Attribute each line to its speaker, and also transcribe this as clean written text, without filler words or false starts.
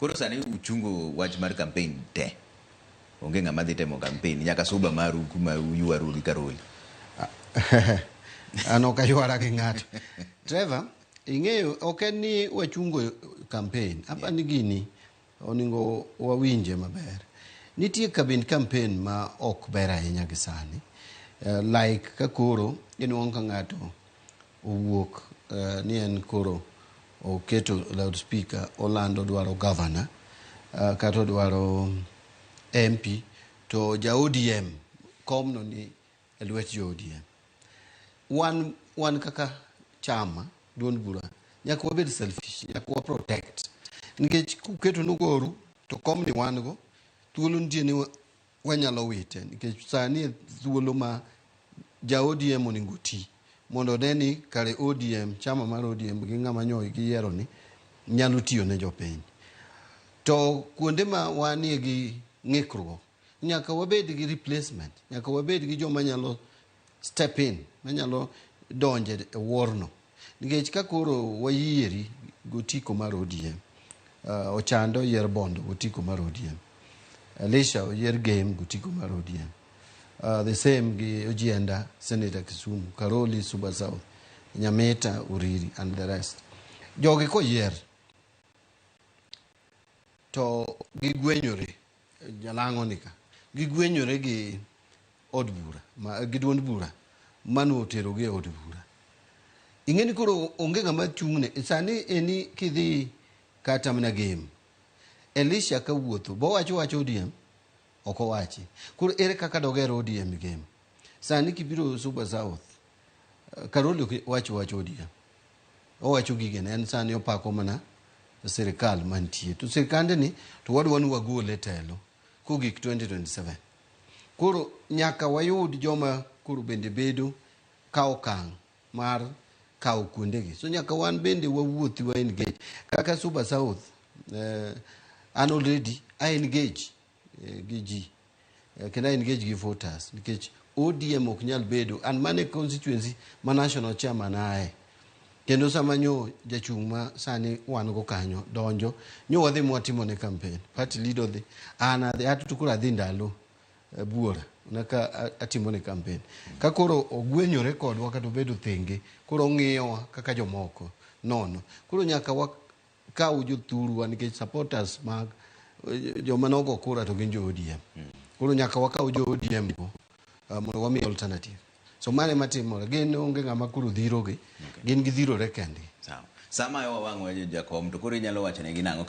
Speaker 1: Koro sani uchungo wach mar campaign te. Onge ng'ama dhi temo campaign nyaka suba maru kuma uywaru gi Karoli.
Speaker 2: An ok aywara gi ng'ato. Trevor, ing'eyo ok en ni wachungo campaign. Apa ni gini onego wawinje maber. Nitie kabind campaign ma ok ber ahinya gi sani. Like ka koro inuang'o ka ng'ato owuok ni en koro oketo loudspeaker olando dwaro governor kata odwaro MP to ja ODM komno ni e lwet jo ODM. Wan kaka chama duond bura nyaka wabed selfish, nyaka wa protect nikech kuketo nugoru to komni wan go thuolo nitie ni wanyalo wite nikech sani e thuolo ma ja ODM onego ti mondo one ni kare ODM chama mar ODM gi ng'ama nyo giyiero ni nyalo tiyo ne jopiny. To kuonde ma wanie gi ng'ikruok nyaka wabed gi replacement, nyaka wabed gi joma nyalo step in, manyalo donje e worno. Nikech ka koro wayieri gotiko mar ODM, Ochando oyier Bondo gotiko mar ODM, Elisha oyier Gem gotiko mar ODM, the same gi Ojienda, Senator Kisumu, Karoli Suba South, Nyamita, Uriri and the rest. Jogi koyier to gigwenyore jalang'o ni ka gigwenyore gi od bura gi duond bura mano oterogi e od bura. Ing'e ni koro onge ng'ama chung'ne sani eni kidhi kata mana Gem Elisha kawuotho bowacho wach ODM ok owachi. Koro ere kaka doger ODM Gem? Sani kibiro Suba South, Karoli ok wach wach ODM. Owacho gigene en sani opako mana sirikal mantie. To sirikande ni to wadwa ni wagole e telo kogik 2027. Koro nyaka wayud joma koro bende bedo kawo okang' mar kawo kuondegi. So nyaka wan bende wawuothi wa engage. Kaka Suba South, an already I engage gi ji. Kendo I engage gi voters nikech ODM ok nyal bedo an mane constituency ma national chairman ae. Kendo sama nyo jachung' ma sani wan go kanyo donjo, nyo wadhi mwatimo ne campaign. Party leader odhi, an adhi, ato to koro adhi ndalo buora naka atimo ne campaign. Ka koro ogwenyore kodwa kata obedo thenge, koro ong'iyowa kaka jomoko nono. Koro nyaka wakaw jothurwa nikech supporters mag joma nogo kura to gin jo ODM. Koro nyaka wakaw jo ODM go mondo wami alternative. So mano ema timore. Gin onge ng'ama koro dhirogi, gin gidhirore kendgi.
Speaker 1: Sawa. Sama wawang' jakom to koro inyalo wacho negi nang'o?